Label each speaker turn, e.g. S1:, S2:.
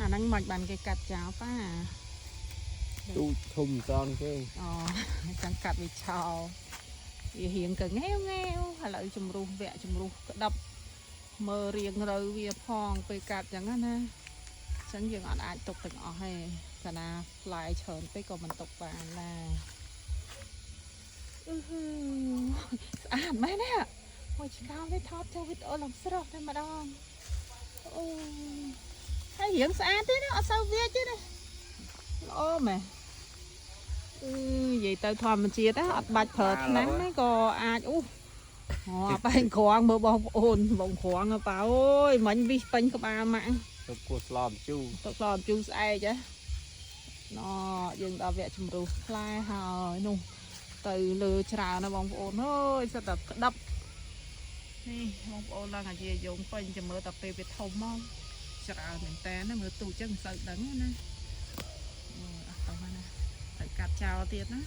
S1: អាហ្នឹងមិនបានគេកាត់ចោលប៉ា
S2: ទូចធំសនគេ
S1: អូចង់កាត់វាឆោវារៀងក៏ងែវងែវឥឡូវជំរុះវគ្គជំរុះក្តាប់មើលរៀងរូវវាផងពេលកាត់ចឹងណាអញ្ចឹងយើងអត់អាចទុកទាំងអស់ទេកាលណាផ្លែច្រើនពេកក៏មិនទុកបានដែរអឺហឺស្អាតមែនទេមួយឆ្កោនេះថតចូលវីដេអូឡើងស្រស់តែម្ដងអូហើយរៀងស្អាតទេណាអត់សូវវាទេណាល្អមែន អឺនិយាយទៅធម្មជាតិណាអត់បាច់ប្រើថ្នាំទេក៏អាចអូអូបែងក្រងមើលបងប្អូនបងក្រងប៉ាអូយមិញវិសពេញក្បាលម៉ាក់
S2: ទៅគោះស្លមជូរ
S1: ទុកស្លជូរស្អែកហ៎ណយើងដល់វគ្គជំរុះផ្លែហើយនោះទៅលើច្រើនណាស់បងប្អូនអើយសិតតែក្តាប់នេះបងប្អូនឡើងអាជាយងពេញចាំមើលតែពេលវាធំមកច្រើនមែនតើណាមើលទូចឹងមិនសូវដឹងណាអឺអត់ទៅណាត្រូវកាត់ចោលទៀតណា